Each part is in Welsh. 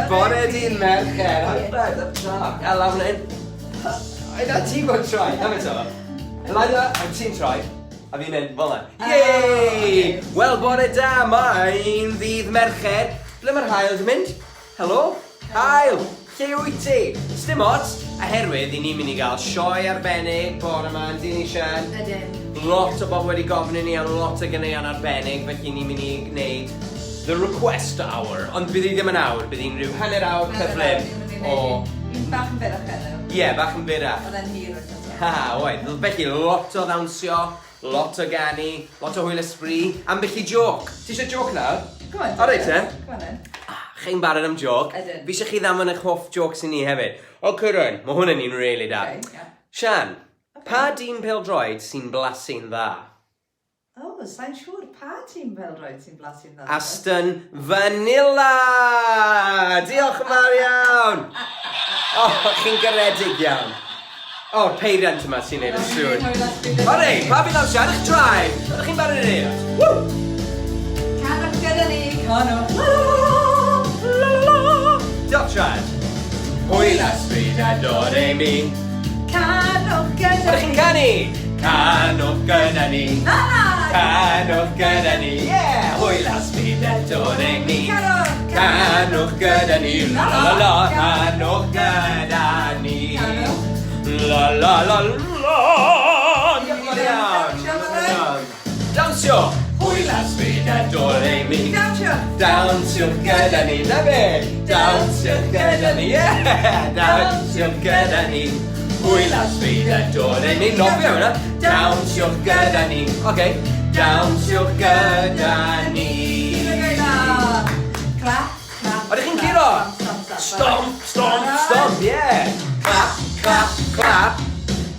Bore dydd Mercher. High five, up top. A lawr fan hyn. Na, ti bod troi. Na fe to. Elijah, a ti'n troi. A fi'n mynd fel 'na. Yay! Wel, bore da, mae'n ddydd Mercher. Ble mae'r haul 'di mynd? Helo? Haul! Lle wyt ti? Sdim ots, oherwydd i ni'n mynd i gael sioe arbennig bore 'ma, yn dyn ni, Sian? Ydyn. Lot o bobl wedi gofyn i ni am lot o ganeuon arbennig, felly ni'n mynd i gwneud The Request Hour. Ond bydd hi ddim yn awr, bydd hi'n rhyw hanner awr cyflym o... Un bach yn fyrrach heddiw. Ie, bach yn fyrrach. Oedd e'n hir wythnos diwetha. Ha, oedd. Felly, lot o ddawnsio, lot o ganu, lot o hwyl a sbri, ambell i jôc. Ti eisiau jôc nawr? Go on. O reit te. Go on then. Chi'n barod am jôc? Ydyn. Fi eisiau chi ddamon eich hoff jôcs i ni hefyd. O, Cyrran, mae hwn yn un really da. Okay, yeah. Sian, pa dîm pêl-droed sy'n blasu'n dda? O, sai'n siŵr pa tîm pêl-droed sy'n blasu'n dda. Aston Vanilla! Diolch yn fawr iawn! O, chi'n garedig iawn. O, peiriant yma sy'n neud y sŵn. O rei, pawb i ddawnsio ar eich traed! Ydych chi'n barod i neud? Woo! Canwch gyda ni, canwch! La la la la, la la la. Diolch, Sian. Hwyl a sbrid a do re mi. Canwch gyda ni. Ydych chi'n canu? Canwch gyda ni. Na na! Canwch gyda ni, yeah! Hwyl a sbrid a do re mi. Canwch! Canwch gyda ni, la la la, canwch gyda ni. Canwch. La la la la. Diolch yn fawr iawn. Dawnsio! Hwyl a sbrid a do re mi. Dawnsio! Dawnsiwch gyda ni, na fe! Dawnsiwch gyda ni, yeah! Dawnsiwch gyda ni. Hwyl a sbrid a do re mi. Nofio hwnna. Dawnsiwch gyda ni. Oce. Dawnsiwch gyda ni. Clap, clap. Ydych chi'n curo? Stomp, stomp, Stomp, stomp, stomp, yeah! Clap, clap, clap.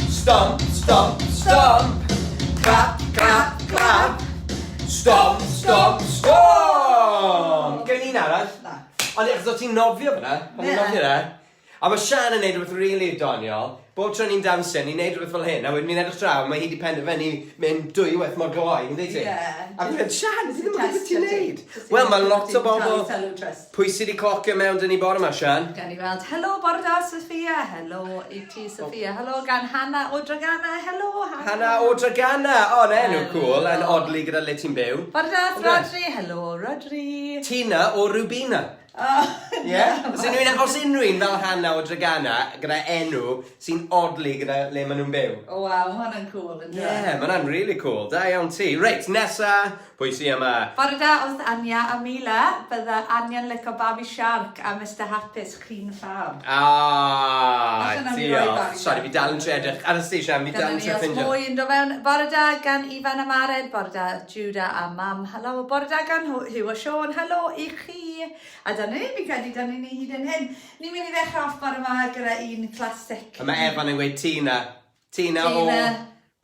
Stomp, stomp, stomp. Clap, clap, clap. Stomp, stomp, stomp! Gen un arall? Na. Ond achos o ti'n nofio fyna, pan ti'n nofio na. A mae Sian yn neud rhywbeth rili doniol. Bob tro ni'n dawnsio, ni'n neud rhywbeth fel hyn, a wedyn ni'n edrych draw, a mae hi 'di penderfynu mynd dwywaith mor gloi, ynddi ti? Ie. A fi'n mynd, Sian, fi ddim yn gwybod beth ti'n neud. Wel, mae lot o bobl... Pwy sydd 'di clocio mewn 'da ni bore 'ma, Sian? Gawn ni weld. Helo, bore da, Sophia. Helo i ti, Sophia. Helo gan Hannah o Dragana. Helo, Hannah. Hannah o Dragana! O, 'na enw cŵl, yn oddly gyda le ti'n byw. Bore da, Rhodri. Helo, Rhodri. Tina o Rhiwbina. Ie? Os unrhyw un, os unrhyw un fel Hannah o Dragana gyda enw sy'n oddly gyda le maen nhw'n byw. O waw, ma' hwnna'n cŵl yndyw e? Ie, ma' hwnna'n really cŵl. Da iawn ti. Reit, nesa, pwy sy yma? Bore da wrth Anya a Mila. Bydda Anya'n lico Babi Shark a Mister Hapus, chi'n ffab. Ah, diolch. Sori, fi dal yn trio edrych ar y station, fi dal yn trio ffindio. Dyna ni, os mwy yn dod mewn. Bore da gan Ifan a Mared, bore da Judah a Mam, helo. Bore da gan Huw a Siôn, helo i chi. A dyna ni, fi'n credu dyna ni hyd yn hyn. Ni'n mynd i ddechrau off bore 'ma gyda un classic. A mae Evan yn gweud Tina. Tina o... Tina.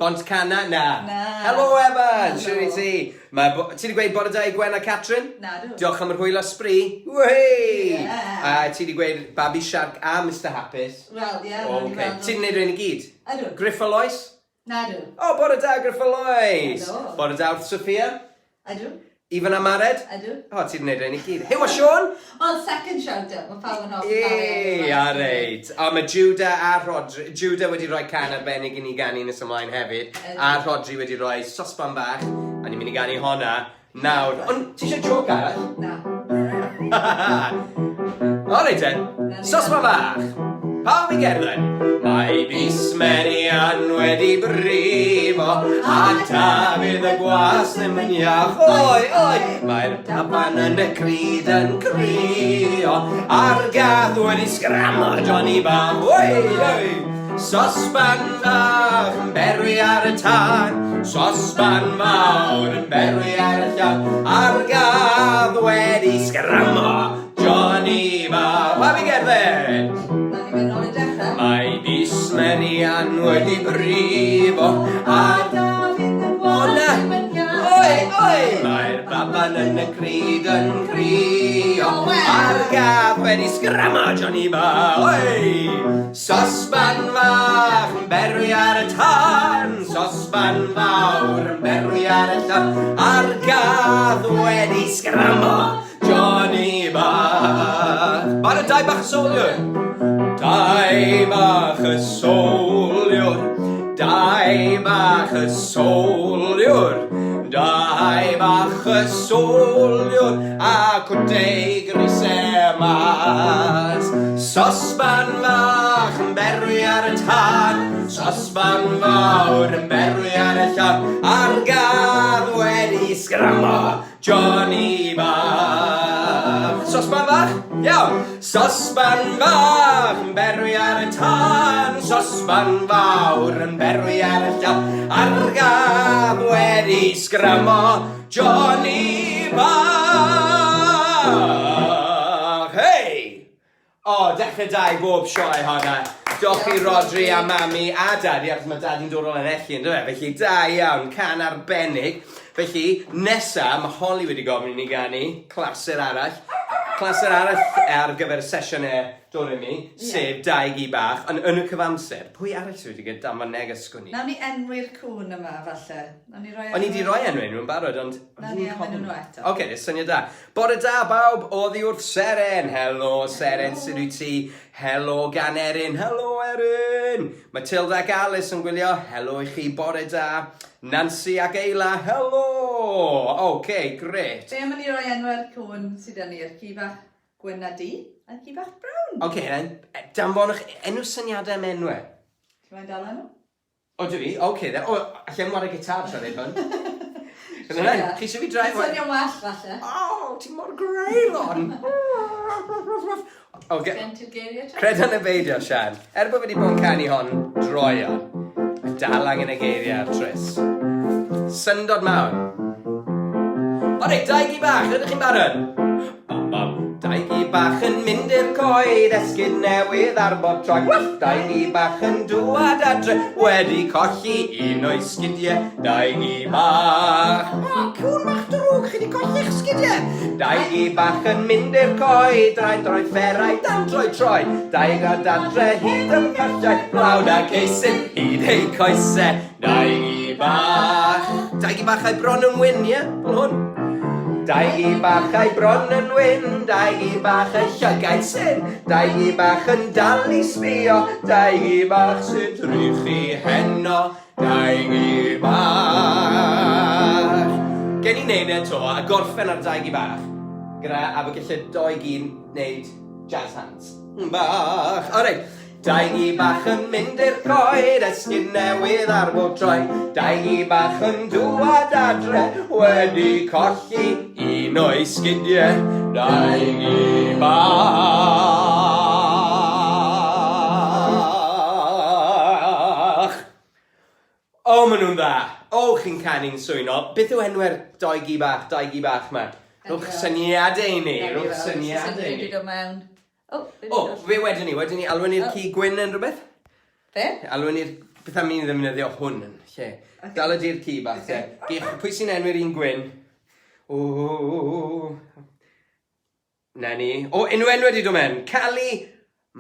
Bontcanna? Na. Na. Helo Evan! Helo. Shwt wyt ti? Mae bo- ti 'di gweud bore da i Gwen a Catrin? Nadw. Diolch am yr hwyl a sbri. Whey! Yeah. A ti 'di gweud Babi Shark a Mister Hapus. Wel, ie. Yeah, Okay. Ti 'di neud rhein i gyd? Ydw. Griff a Lois? Nadw. O, bore da Griff a Lois! Helo. Bore da wrth Sophia? Ydw. Ifan a Mared? Ydw. O, ti 'di neud rhein i gyd. Huw a Siôn? Wel, second shout out, mae pawb yn hoffi Yay, a reit. O, mae Judah a Rhodri... Judah wedi rhoi can arbennig i ni ganu nes ymlaen hefyd. A Rhodri wedi rhoi sosban bach, a ni'n mynd i ganu honna nawr. Ond ti eisiau joke arall? Na. O reit te. Sosban bach! Pawb i gerdded! Mae bys Merian wedi brifo, a Dafydd y gwas ddim yn iach. Oi, oi! Mae'r baban yn y crud yn crio, a'r gath wedi sgramo Johnny bach. Oi, oi! Sosban fach yn berwi ar y tân, sosban mawr yn berwi ar y llan, a'r gath wedi sgramo Johnny bach. Pawb i gerdded! Na ni fynd nôl i dechrau. Mae bys Merian wedi brifo a Dafydd yn O na! ddim yn iach. Oi, oi! Mae'r baban yn y crud yn crio a'r gath wedi sgramo Johnny bach. Oi! Sosban fach yn berwi ar y tân, sosban fawr yn berwi ar y llan, a'r gath wedi sgramo Johnny bach. Bore Dau bach y soliwr. Dau bach y soliwr. Dau bach y soliwr. Dau bach y soliwr. A cwt ei grisau mas. Sosban fach yn berwi ar y tân. Sosban fawr yn berwi ar y llawr. A'r gadd wedi sgramo. Johnny bach. Sosban fach? Iawn. Sosban fach yn berwi ar y tân, sosban fawr yn berwi ar y llaw, a'r gath wedi sgramo Johnny bach. Hei! O, dechrau da i bob sioe honna. Diolch i Rhodri a Mami a Dadi, achos mae Dadi'n dod o Lanelli, yn dweud? Felly, da iawn, can arbennig. Felly, nesa, mae Holly wedi gofyn i ni ganu clasur arall. Clasur arall ar gyfer y sesiynau Do Re Mi, sef Dau Gi Bach, ond yn y cyfamser, pwy arall sydd wedi gyda danfon neges sgwn i? Nawn ni enwi'r cŵn yma, falle. Nawn ni roi O'n i 'di rhoi enw nhw yn barod, ond... Nawn ni enwi nhw eto. Oce, syniad da. Bore da bawb, oddi wrth Seren. Helo Seren, sut wyt ti? Helo gan Erin. Helo Erin! Matilda ac Alice yn gwylio. Helo i chi, bore da. Nancy ac Eila, helo! Oce, grêt. Be am i ni roi enwau'r cŵn sydd 'da ni, yr ci bach gwyn a du a'r ci bach brown? Oce, danfonwch enw syniadau am enwau. Ti moyn dala nhw? O, dw i? Ok then. O, alla i'm ware gitar tra neud hwn. Dyna fe. Chi eisiau fi droi... Ti'n swnio'n well, falle. O, ti mor greulon! Oce. Gen ti'r geiriau, Jack? Credo neu beidio, Sian. Er bod fi wedi bod yn canu hon droeon, fi dal angen y geiriau ar tris. Syndod mawr. O reit, dau gi bach, ydych chi'n barod? Bam bam. Dau gi bach yn mynd i'r coed, esgid newydd ar bob troed. Wff! Dau gi bach yn dŵad adre, wedi colli un o'i sgidie. Dau gi bach. O, cŵn bach drwg, chi wedi colli'ch sgidie. Dau gi bach yn mynd i'r coed, rai droi fferau, dan droi troi. Dau gad adre hyd y pyllau, blawd a ceisyn hyd eu coese. Dau gi bach. Dau gi bach a'i bron yn wyn, ie? Fel hwn. Dau gi bach a'i bron yn wyn, dau gi bach y llygaid syn, dau gi bach yn dal i sbio, dau gi bach sy'n drych i heno, dau gi bach. Gen i wneud e 'to a gorffen ar dau gi bach, gyda, a fe gallai dou gi'n wneud jazz hands. Bach. O reit. Dau gi bach yn mynd i'r coed, esgid newydd ar bob troed. Dau gi bach yn dŵad adre, wedi colli un o'i sgidie. Dau gi bach. O, maen nhw'n dda! O, chi'n canu'n swynol. Beth yw enwau'r doi gi bach, dau gi bach 'ma? Rhowch syniadau i ni, rhowch syniadau i ni. O, O, fe wedyn ni, wedyn ni, alwn ni'r ci gwyn yn rhywbeth? Be? Alwn ni'r... Beth am i ni ddefnyddio hwn yn lle? Ocê. Dal y di'r ci bach te. Gech, pwy sy'n enwi'r un gwyn? O, Na ni. O, unrhyw enw wedi dod mewn. Cali!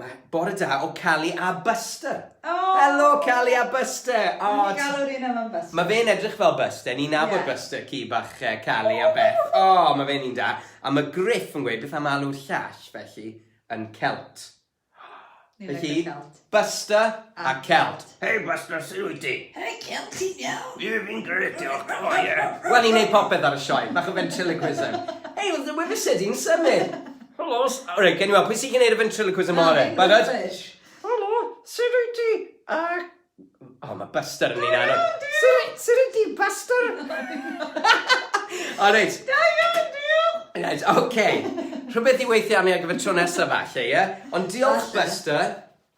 Mae bore da o Cali a Buster. O! Helo, Cali a Buster! O, Ni'n galw'r un yma'n Buster. Mae fe'n edrych fel Buster. Ni'n nabod Ie. Buster, ci bach Cali a Beth. O, mae fe'n un da. A mae Griff yn gweud, beth am alw'r llall, felly, yn Celt. Ni'n Felly, licio Celt. Buster a A Celt. Celt. Hei Buster, sut wyt ti? Hei Celt, ti'n iawn? Ie, fi'n grêt, diolch. O ie. Wel, ni'n neud popeth ar y sioe. Bach o ventriloquism. Hei, oedd y wefusau di'n symud. Helo. Reit, gen i weld, pwy sy'n gwneud y ventriloquism orau? Barod? Rubbish. Helo, sut wyt ti? A... O, mae Buster yn un anodd. Sut sut wyt ti, Buster? O, reit. Da iawn, diolch! Reit, oce. Rhywbeth i weithio arni ar gyfer tro nesaf falle, ie? Ond diolch Falle. Buster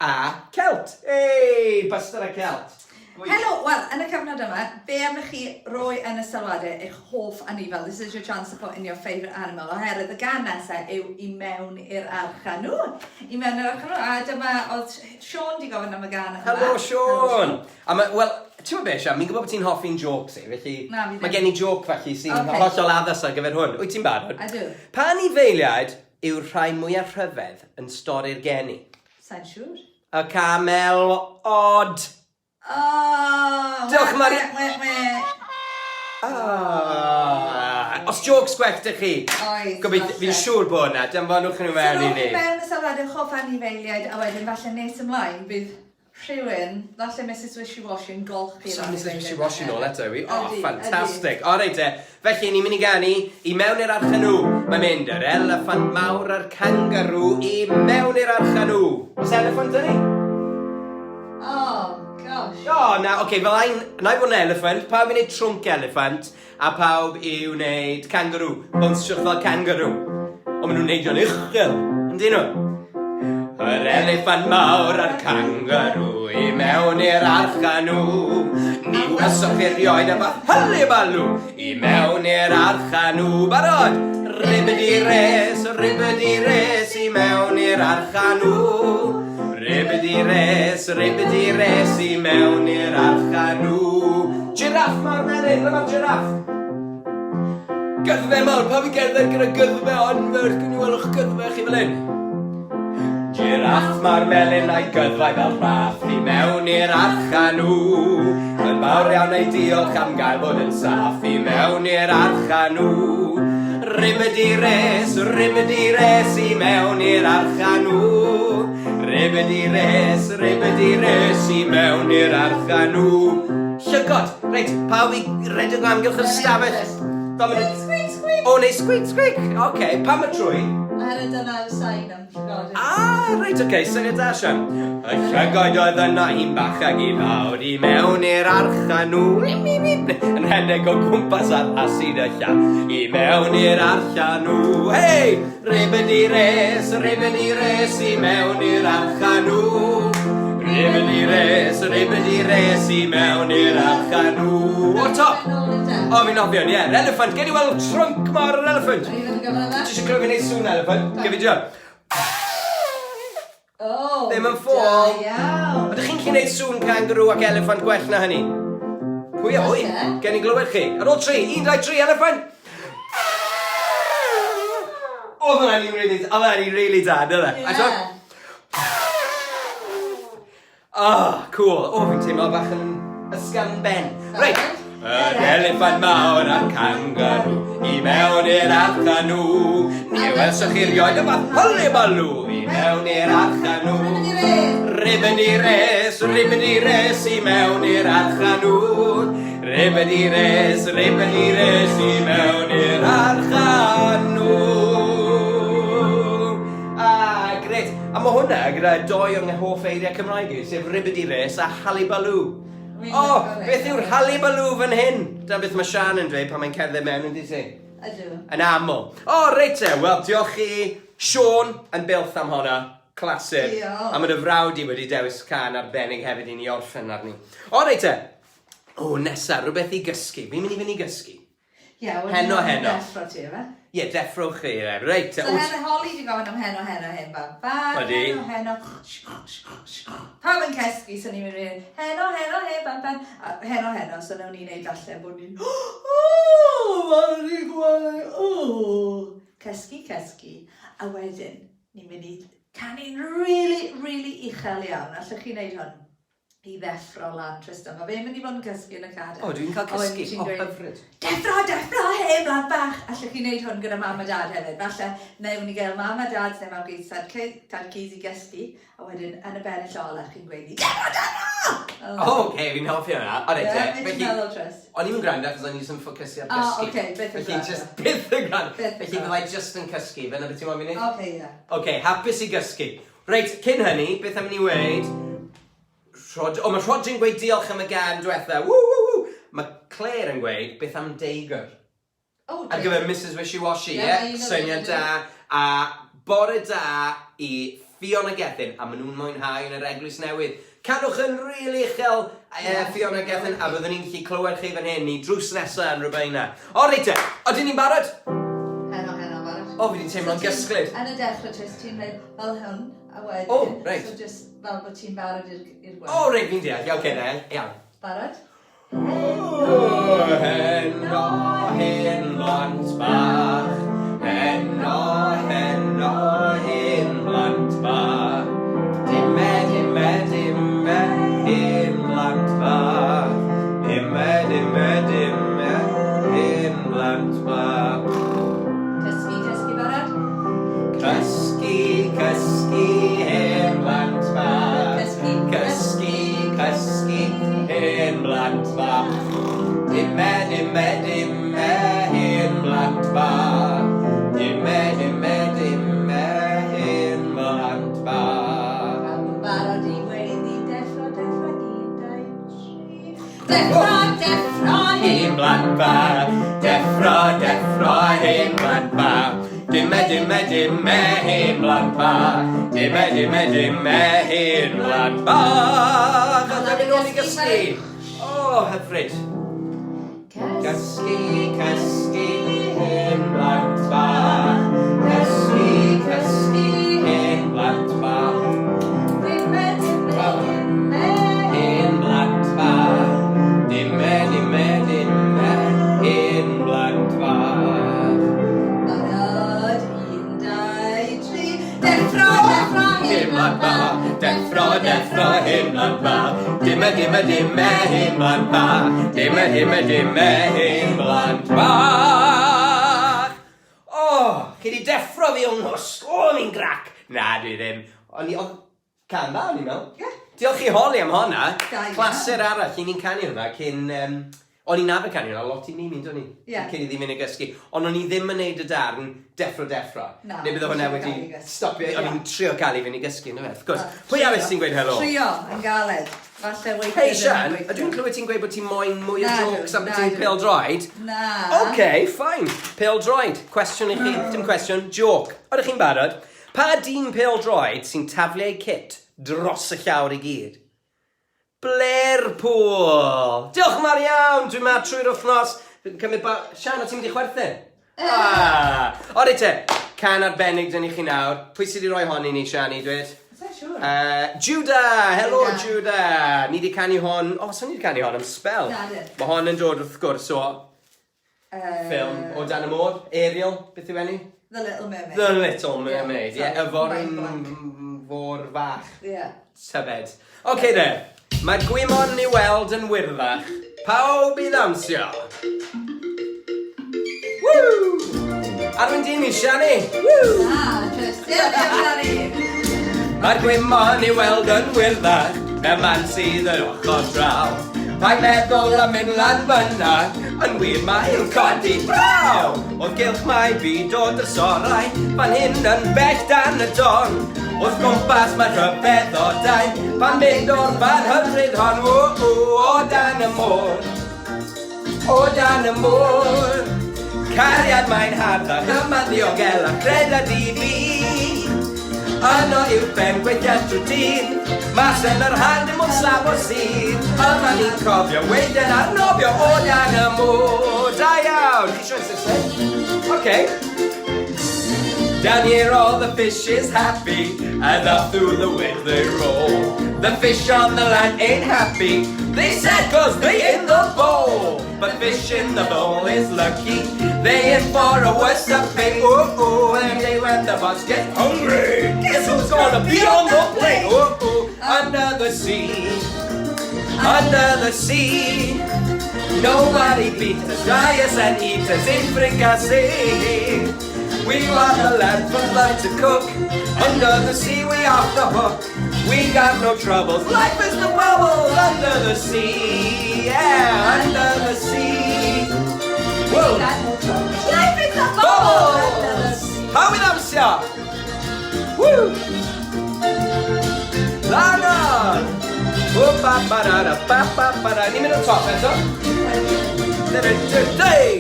a Celt. Ei, Buster a Celt. Gwych. Helo, wel, yn y cyfnod yma, be am i chi roi yn y sylwadau eich hoff anifal? This is your chance to put in your favourite animal, oherwydd y gan nesaf yw i mewn i'r arch â nhw. I mewn i'r arch â nhw, a dyma oedd Siôn 'di gofyn am y gân yma. Helo Siôn! A ma', wel, ti'n gwybod be Sian, fi'n gwybod bod ti'n hoffi'n jôcs i, felly Na, fi ddim. mae gen i jôc felly sy'n Ocê. hollol addas ar gyfer hwn. Wyt ti'n barod? Ydw. Pa anifeiliaid yw'r rhai mwyaf rhyfedd yn stori'r geni? Sai'n siŵr. Y camel od! O! Diolch, Mari. We, we, we. Ah, os jokes gwell dych chi? Oes, Gobeithio, fi'n falle. siŵr bod yna, danfonwch nhw mewn i So ni. rhowch mewn y sylwadau hoff anifeiliaid a wedyn falle nes ymlaen bydd rhywun, falle Mrs Wishy Washy yn golchi'r So Mrs anifeiliaid Wishy Washy nôl eto yw i? Oh, Ydi, ffantastig. O, reit te. Felly, ni'n mynd i ganu i mewn i'r arch â nhw. Mae'n mynd yr eliffant mawr a'r kangaroo i mewn i'r arch â nhw. Oes eliffant 'da ni? Oh, gosh. O, na, oce, okay, fel ein, na i fod yn elephant, pawb i wneud trwnc elephant, a pawb i wneud kangaroo, bownsiwch fel kangaroo. Ond maen nhw'n neidio'n uchel, yndyn nhw? Yr eliffant mawr a'r kangaroo i mewn i'r arch â nhw. Ni welsoch chi erioed y fath hylibalw i mewn i'r arch â nhw. Barod? Ribidi res, ribidi res i mewn i'r arch â nhw. Ribidi res, ribidi res i mewn i'r arch â nhw. Jiraff mawr melyn, ble mae'r jiraff? Gyddfe mawr, pawb i gerdded gyda gyddfe anferth, gwn i weld o'ch gyddfe chi fel hyn. Jiraff mawr melyn a'i gyddfau fel rhaff i mewn i'r arch â nhw. Yn fawr iawn eu diolch am gael bod yn saff i mewn i'r arch â nhw. Ribidi res, ribidi res i mewn i'r arch â nhw. Ribidi res, ribidi res i mewn i'r arch â nhw. Llygod! Reit, pawb i redeg o amgylch yr stafell. Fel ma' nhw- Squeak, squeak! O, neu squeak, squeak! Oce, pam y trwy? Oherwydd dyna'r sain am llygod. Ah, reit, oce, syniad da, Sian. Y llygoid oedd yno, un bach ag un fawr, i mewn i'r arch â nhw, yn rhedeg o gwmpas ar asid y llaw, i mewn i'r arch â nhw. Hei! Ribidi res, ribidi res, i mewn i'r arch â nhw. Ribidi res, ribidi res, i mewn i'r arch â nhw. O'r top! O, fi'n hoffi hwn, ie. Yr elephant, gen i weld trunk mawr yr elephant. Are you gonna go fel Ti eisiau clywed fi neud sŵn elephant? Gei fi drio. Oh, Ddim yn ffôl. Da iawn. Ydych chi'n gallu neud sŵn kangaroo ac elephant gwell na hynny? Pwy a wy? Falle. Gen i glywed chi. Ar ôl tri, un, dau, tri, elephant! Oedd hwnna'n un really, oedd hwnna'n un really da, doedd e? A t'mo'? Oh, cool. O, fi'n teimlo bach yn ysgafn ben. Reit. Yr eliffant mawr a'r kangaroo i mewn i'r arch â nhw. Ni welsoch chi rioed y fath hullabaloo i mewn i'r arch â nhw. Ribbidi res, ribbidi res i mewn i'r arch â nhw. Ribbidi res, ribbidi res i mewn i'r arch â nhw. Ah, grêt. A mae hwnna gyda dou o'n hoff eiriau Cymraeg i, sef ribbidi res a halibaloo. Fi'n O, lico rhein. beth yw'r halibaloo fan hyn? Dyna beth mae Sian yn dweud pan mae'n cerdded mewn yn dydi? Ydw. Yn aml. O, reit te, wel, diolch i Siôn yn Builth am honna. Clasur. Diolch. A mae dy frawd i wedi dewis cân arbennig hefyd i ni orffen arni. O, reit te. O, nesa, rhywbeth i gysgu. Fi'n mynd i fynd i gysgu. Ie, wedyn Heno, ma'n heno. Deffro ti, ife? Ie, deffrowch chi, ie. Reit te. So heno, Holly 'di gofyn am heno, heno, hen bam bam. Ydi. Heno, heno. Pawb yn cysgu, so ni'n mynd i heno, heno, hen bam bam. A heno, heno, so nawn ni neud falle bod ni'n O, ma'n rhy gwael, o. Cysgu, cysgu. A wedyn, ni'n mynd i canu'n really, really uchel iawn. Allwch chi wneud hwn? I ddeffro lan Tristan. Mae fe'n mynd i fod yn cysgu yn y cadair. O, dwi'n cael A wedyn cysgu. ti'n O, dweud, hyfryd. Deffro, deffro, hen blant bach! Allwch chi wneud hwn gyda mam a dad hefyd. Falle, wnawn ni gael mam a dad neu mam gyd tad tad cys i gysgu, a wedyn yn y bennill ola chi'n gweiddi, deffro, deffro! O, oce, fi'n hoffi hwnna. O, reit, Ie, te. beth ti'n Felly, meddwl, Tris? o'n i'm yn gwrando achos o'n i jyst yn ffocysu ar O, gysgu. ocê, byth yn Felly, gwrando. just byth yn gwrando. Byth yn Felly, gwrando. fyddai just yn cysgu. Fe na beth ti'n moyn fi wneud? Oce, ie. Oce, hapus i gysgu. Reit, cyn hynny, beth am i ni weud... Rhod... O, mae Rhodri'n gweud diolch am y gân diwetha. Ww, ww, ww! Mae Claire yn gweud, beth am deigr? O, Ar gyfer Mrs Wishy Washy, ie? Ie, mae un o Syniad da. A bore da i Fiona Gethin, a maen nhw'n mwynhau yn yr Eglwys Newydd. Canwch yn rili uchel, Fiona Gethin, a fyddwn ni'n gallu clywed chi fan hyn, ni drws nesa yn Rhiwbeina. O, reit te, odyn ni'n barod? Heno, heno, barod. O, fi 'di teimlo'n So ti'n- gysglyd. Yn y dechrau, Tris, ti'n dweud fel hwn, a wedyn... O, reit. So just fel bod ti'n barod i'r i'r gwely. O, reit, fi'n deall. Iawn, oce, na, iawn. Barod? O, heno, hen blant bach, heno, heno, hen blant bach, dime, dime, dime, hen blant bach, dime, dime, dime. blant bach. Deffro, deffro, hen blant bach. Dime, dime, dime, hen blant bach. Dime, dime, dime, hen blant bach. A dyma nôl i gysgu. O, hyfryd. Cysgu, cysgu, hen blant bach. Cysgu, cysgu, hen blant bach. Dime, dime, dime. Hen blant bach. Dime, dime, dime, hen blant bach. Barod, un, dau, tri. Deffro, deffro, Hen blant bach. Deffro, deffro, hen blant bach. Dime, dime, dime, hen blant bach. Dime, dime, dime, hen blant bach. O, chi di deffro fi o'n nghwsg. O, fi'n grac. Na, dwi ddim. O'n i, oedd cân dda, o'n i'n meddwl. Ie. Diolch i Holly am honna. Da iawn. Clasur arall, i ni'n canu hwnna cyn... o'n i'n arfer canu hwnna lot i ni, mynd o'n i? Ie. Cyn iddi mynd i gysgu. Ond o'n i ddim yn neud y darn deffro deffro. Na, Neu bydde hwnna trio wedi cael i gysgu. stopio. O'n i'n Ie. trio cael i fynd i gysgu, ynddo fe, wrth gwrs. Pwy arall sy'n gweud helo? Trio, yn galed. Falle weithio Hei ddim yn Sian, gweithio. ydw i'n clywed ti'n gweud bod ti'n moyn mwy o Na, jokes am na, beth dwi. pêl-droed? Na. OK, fine. Pêl-droed. Cwestiwn i chi, dim cwestiwn, joke. Ydych chi'n barod? Pa dîm pêl-droed sy'n taflu eu kit dros y llawr i gyd? Blairpool! Diolch yn fawr iawn! Dwi'n ma trwy'r wythnos. Cymryd ba... Sian, o ti'n mynd i chwerthin? Ah! O reit te, cân arbennig dyn ni chi nawr. Pwy sydd wedi rhoi hon i ni, Sian, i dweud? Sa i'n siŵr. Judah! Helo, Judah. Judah! Ni wedi canu hon... O, so ni wedi canu hon am spel. Na, dyn. Mae hon yn dod wrth gwrs o ffilm o dan y môr. Ariel, beth yw enw? The Little Mermaid. The Little Mermaid, ie. Yeah, Y foryn mind blank. fôr fach. Yeah. Tybed. Oce de, mae'r gwymon i weld yn wyrddach. Pawb i ddawnsio. Woo! Arwen dyn ni, Siani. Woo! Ah, just, yeah, yeah, yeah. Mae'r gwymon i weld yn wyrddach, mewn man sydd yr ochr draw. Mae'n meddwl am mynd lan fyna, yn wir mae'n codi braw. Oedd gylch mae byd o drysorau, fan hyn yn bell dan y don. Wrth gwmpas mae rhyfeddodau, pan mynd o'r fan hyfryd hon, ww, ww, o dan y môr. O dan y môr. Cariad mae'n harddach, yma ddiogel a cred a di fi. Yno yw ben gweithiau trwy dydd, mas yn yr haul dim ond slab o sydd. Yma ni'n cofio weithio'n arnofio o dan y môr. Da iawn! Chi eisiau Saesneg? Okay. Down here all the fish is happy, and up through the waves they roll. The fish on the land ain't happy, they said cause they in the bowl. But fish in the bowl is lucky, they in for a worse fate. Ooh, ooh, and they when the boss get hungry, guess who's gonna be on the plate? Ooh, ooh, under the sea, under the sea. Nobody beats us, dry us and eat us in fricassee. We want the land for love to cook. Under the sea we off the hook. We got no troubles. Life is the bubbles under the sea. Yeah, under the sea. Whoa. Life is a bubble! Bubbles! Pawb i ddawnsio? Woo! Lan! Ww, ba, ba, da, da, ba, ba, ba, da. Ni'n mynd o'r top eto. Dei!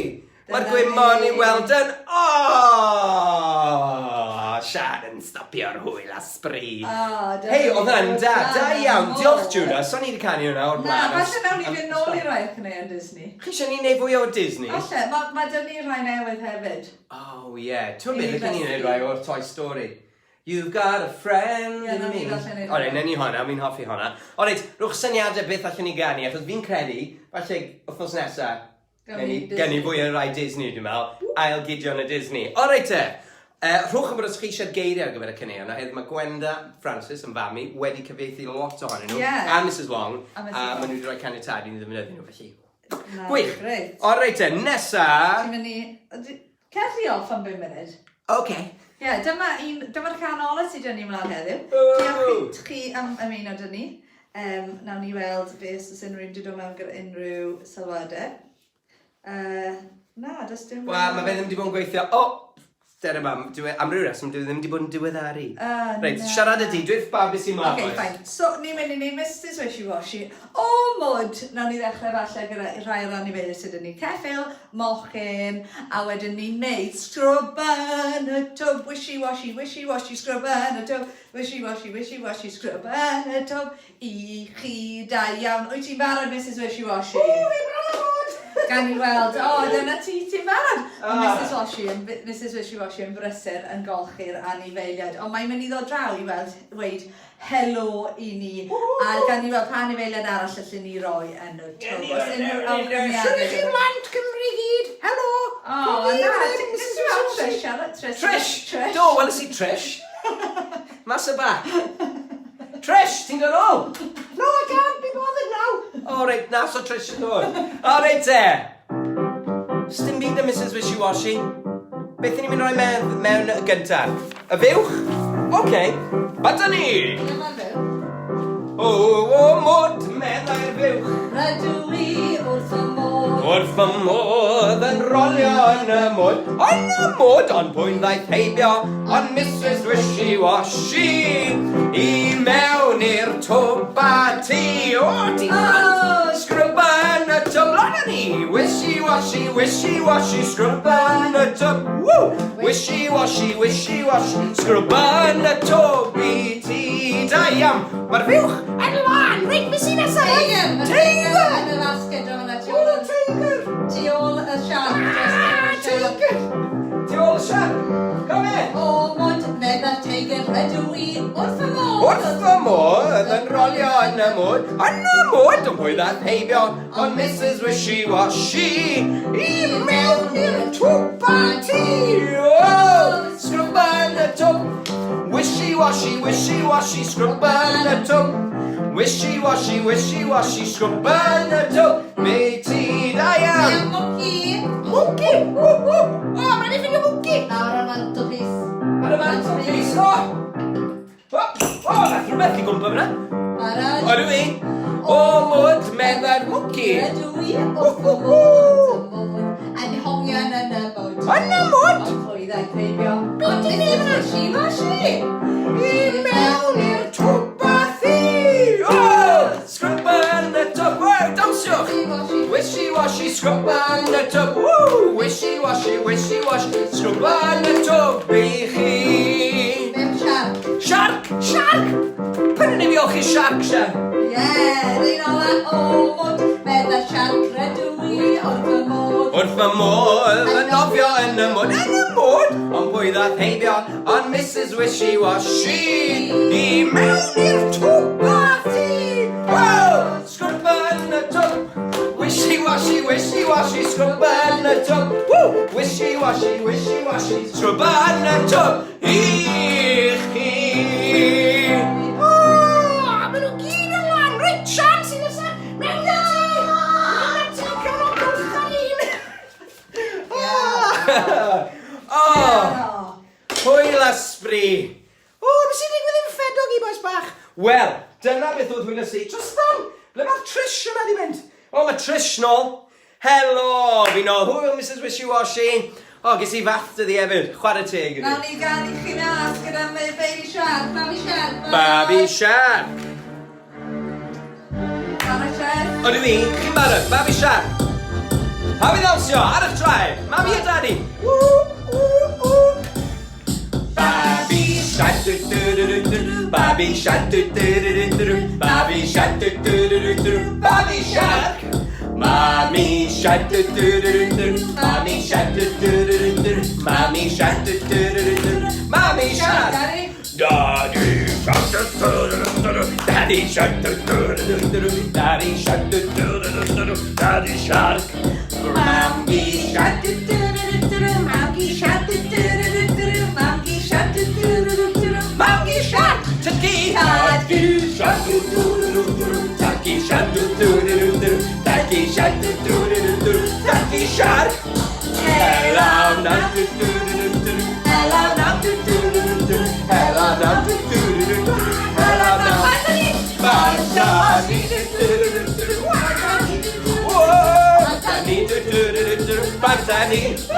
Mae'r gwymon i weld yn... O! Sian yn stopio'r hwyl a sbri. Oh, Hei, oedd hwnna'n da, da iawn. Diolch, Judah. So ni wedi canu hwnna o'r Na, blaen. falle nawn ni fynd nôl i rai caneuon Disney. Chi eisiau ni wneud fwy o Disney? Falle, mae ma dyn ni rhai newydd hefyd. Oh, yeah. Ti'n Ni beth, ydyn ni'n ddysgu. gwneud rai o'r Toy Story. You've got a friend Ie, in nawn ni me. falle neud O, reit, hwnna. newn ni hwnna, fi'n hoffi hwnna. O, reit, rhowch syniadau beth allwn ni ganu, achos fi'n credu, falle wythnos nesa, Gawn gen ni ni, Disney. gen ni fwy o rai Disney, dwi'n meddwl. Ail Gideon y Disney. O, reit te. Rhowch yn bod os chi eisiau'r geiriau ar gyfer y caneuon, oherwydd mae Gwenda Francis yn fam i wedi cyfieithu lot ohonyn nhw, Ie. a Mrs Long, A a Mrs maen Long. nhw wedi rhoi caniatâd i ni ddefnyddio nhw, felly. Na, Gwych. Grêt. O, reit te, nesa. Ti'n mynd i... Cer di off am 5 munud. OK. Ie, yeah, dyma un, dyma'r cân ola sydd dyn ni mlaen heddiw. Woo! Diolch i chi am ymuno dyn ni. Nawn ni weld beth os unrhyw un wedi dod mewn gyda unrhyw sylwadau. Na, does dim... Wel, mae fe ddim wedi bod yn gweithio. O! Dyna mam, dwi, e- am ryw reswm, dwi ddim wedi bod yn diweddaru. Uh, Reit, na. siarad y di, dweud ba beth sy'n mlaen. Okay, fine. So, ni'n mynd i wneud Mrs Wishy Washy. O mwd! Nawn ni ddechrau falle gyda rhai o'r anifeiliaid sydd yn ni ceffyl, mochyn, a wedyn ni'n neud scrub yn y twb, wishy washy, wishy washy, scrub yn y twb, wishy washy, wishy washy, scrub yn y twb, i chi, da iawn. Wyt ti'n barod, Mrs Wishy Washy? O, fi'n barod! Gan i weld, o, dyna ti, ti'n barod. Ah. Mrs Washy, yn, Mrs Wishy Washy yn brysur yn golchi'r anifeiliaid, ond mae'n mynd i ddod draw i weld, weid helo i ni, a gan i weld pa anifeiliaid arall allen ni roi yn y twb. Os unrhyw awgrymiadau. Shwt chi blant Cymru gyd? Helo! O, na, Mrs Trish, siarad, Trish. Trish! Trish. Do, weles i Trish. Mas y bac. Trish, ti'n dod ôl? No, I can't be bothered now. O, reit, na, so Trish yn dod. O, reit te. Sdim byd na Mrs Wishy Washy. Beth ni'n mynd roi mewn, mewn y gyntaf? Y fuwch? Oce, okay. Bant ni! Dyma'r fuwch. O, o, mwd, meddai'r fuwch. Rydw i wrth fy modd. Wrth fy modd yn rolio yn y mwd. Yn y mwd, ond pwy'n ddaeth heibio, ond Mrs Wishy Washy. I mewn i'r twb a ti. O, ti'n Oh. Sgrwb yn y twb, lan â ni! Wishy washy, wishy washy, sgrwb yn y twb. Woo! Wishy washy, wishy washy, sgrwb yn y twb i ti. Da iawn. Mae'r fuwch Yn lân, reit, beth sy'n nesaf? Teigr! Mae Teigr! Yn y basged draw fan'na, tu ôl O, y- teigr! tu ôl y siarc. Ah, just tu ôl y siarc. teigr! Tu ôl y siarc. Come here. O, mwd, meddai'r teigr, rydw i wrth fy modd. Wrth fy modd yn rolio yn y mwd, yn y mwd, ond pwy ddaeth heibio, ond Mrs Wishy Washy, i mewn i'r twb a ti. O, sgrwb yn y twb, Wishy Washy, Wishy Washy, sgrwb yn y twb, Wishy Washy, Wishy Washy, sgrwb yn y twb, mi ti da iawn. Iawn, mwci. Mwci! Ww, ww! O, mae'n rhaid i ffindio mwci! Nawr ar y mantelpiece. Ar y mantelpiece, o! O, o, nath rhywbeth i gwmpa fyna. Barod. Ydw i. O, mwd, meddai'r mwci. Rydw i wrth fy modd, wrth fy modd, yn hongian yn y mwd. Yn y mwd? Ond pwy ddaeth heibio? Ond Mrs Wishy Washy! I mewn i'r twb a thi. O, sgrwb yn y twb. Wow, dawnsiwch. Wishy Washy. Wishy washy, sgrwb yn y twb. Woo! Wishy washy, wishy washy, sgrwb yn y twb i chi. Mewn siarc. Siarc! Siarc! Pan yn i fi olchi siarc, Sian? Ie, yr un ola o mwd, meddai'r siarc, rydw i wrth fy modd. Wrth fy modd yn nofio yn y mwd, yn y mwd! Ond pwy ddaeth heibio, ond Mrs Wishy Washy I mewn i'r twb a thi! Wow! Sgrwb yn y twb! Wishy washy, wishy washy, sgrwb yn y twb! Woo! Wishy washy, wishy washy, sgrwb yn y twb! I chi! O, maen nhw gyd yn lân. Reit, Sian sy'n nesaf. Mewn i ti! Mewn i ti, cael o'n gwrth un. Oh! Hwyl a sbri! O, beth sy'n digwydd i'n ffedog i, bois bach? Wel, dyna beth oedd hwyl a sbri. Trystan! Ble mae'r Trish yma di mynd? O, mae Trish nôl. Helo, fi nôl. Hwyl, Mrs Wishy Washy. O, ges i fath dyddi hefyd. Chwarae teg iddi. Nawn ni gael i chi mas gyda Baby Shark, Baby Shark. Baby Shark. Barod, Shark? Ydw i, chi'n barod? Baby Shark. Pawb i ddawnsio, ar eich traed. Mami a Daddy. Woo, woo, woo. Baby Shark, do, do, do, do, do, do. Baby Shark, do, do, do, do, do, do. Baby Shark, do, do, do, do, do, do. Baby Shark. Mami Shark, do, do, do, do, do, do. Mami Shark, do, do, do, do, do, do. Mami Shark, do, do, do, do, do, do. Mami Shark. Daddy. Daddy Shark, do, do, do, do, do. Daddy Shark, do, do, do, do, do. Daddy Shark, do, do, do, do, do. Daddy Shark. Mamgi Shark, do, do, do, do, do, Mamgi Shark, do, do, do, do, do, do. Mamgi Shark, do, do, do, do, do, do. Mamgi Shark. Tadki. Tadki Shark, do, do, do, do, do. Tadki Shark, do, do, do, do, do. Tadki Shark, do, do, do, do, do. Tadki Shark. Helo now, do, do, do, do, do. Helo now, do, do, do, do, do. Helo now, do, do, do, do. Helo now. Bantani, do, do, do, do, do. Whoa! Bantani, do, do, do, do, do. Bantani. Oh!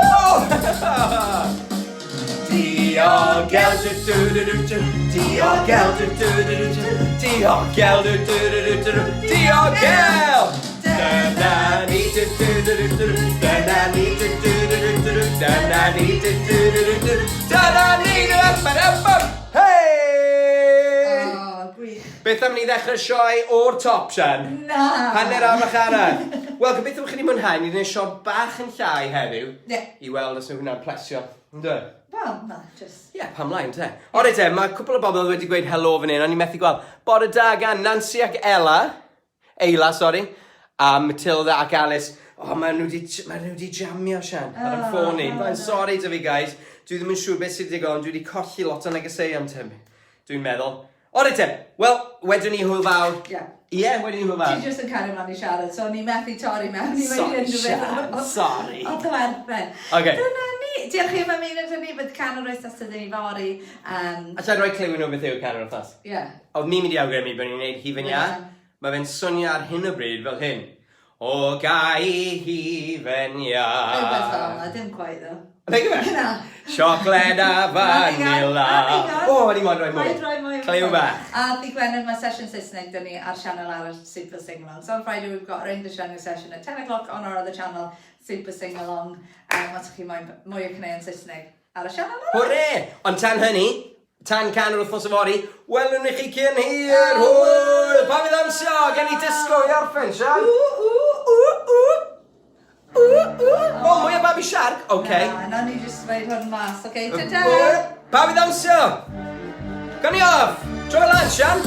Diogel, du du du du du. Diogel, du du du du du. Diogel, du du du du du. Diogel! Dyna ni, du du du du du. Dyna ni, du du du du du. Dyna ni, du du du du du. Dyna ni, du du du du. Hei! O, gwych. Beth am ni ddechrau sioe o'r top, Sian? Na! Hanner awr bach arall. Wel, gobeithio bod chi wedi mwynhau. Ni wedi gwneud sioe bach yn llai heddiw. Ie. I weld os yw hwnna'n plesio. Ynddo? Wel, na, just... Ie, yeah, pam lai, ynte? O, reit te, mae cwpl o bobl wedi gweud helo fan hyn, ond i'n methu gweld. Bore da gan Nancy ac Ella. Eila, sori. A Matilda ac Alice. O, oh, maen nhw wedi, ma nhw wedi jamio, Sian, ar yn ffôn ni. Mae'n sori dy fi, guys. Dwi ddim yn siŵr beth sydd wedi digwydd, ond dwi wedi colli lot o negeseuon, Tim. Dwi'n meddwl. O, reit te, wel, wedwn ni hwyl fawr. Ie. Ie, wedwn ni hwyl fawr. Ti jyst yn cario mlaen i siarad, so ni methu torri mewn i Sorry, weud unrhyw Sian, beth. sorry. Oedd o werth e. Ocê. Dyna ni. Diolch i am ymuno â ni, bydd can o'r wythnos ydyn ni fory. Alla i roi cliw i nhw beth yw can o'r wythnos? Ie. Oedd ni'n mynd i awgrymu bod ni'n gwneud hufen iâ. Ie. Mae fe'n swnio ar hyn o bryd fel hyn. O gai hufen iâ. Rhywbeth fel yna, dim quite though. Nag yw e? Na. Siocled a vanilla. O, o'n i moyn rhoi mwy. Rhaid rhoi mwy. Cliw bach. A ddydd Gwener mae sesiwn Saesneg dyn ni ar sianel arall Super Sing Along. So on Friday we've got our English language session at 10 o'clock on our other channel, Super Sing Along. Os ydych chi moyn mwy o caneuon Saesneg ar y sianel arall. Hwre! Ond tan hynny, tan can yr wythnos yfory, welwn ni chi cyn hir! Hwyl! Pa fydd amser? Gen i disgo i orffen, Sian? Ww, ww, ww, ww. Ww, ww. O, mwy o Babi Shark? Oce. Na, na ni jyst dweud hwn mas, oce? Ta-ta! Pa fydd amser? Gawn ni off! Troi fe lan, Sian!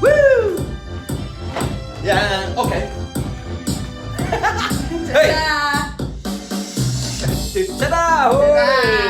Woo! Yeah, oce. Hey! Ta-ta! Ta-da! Hwyl!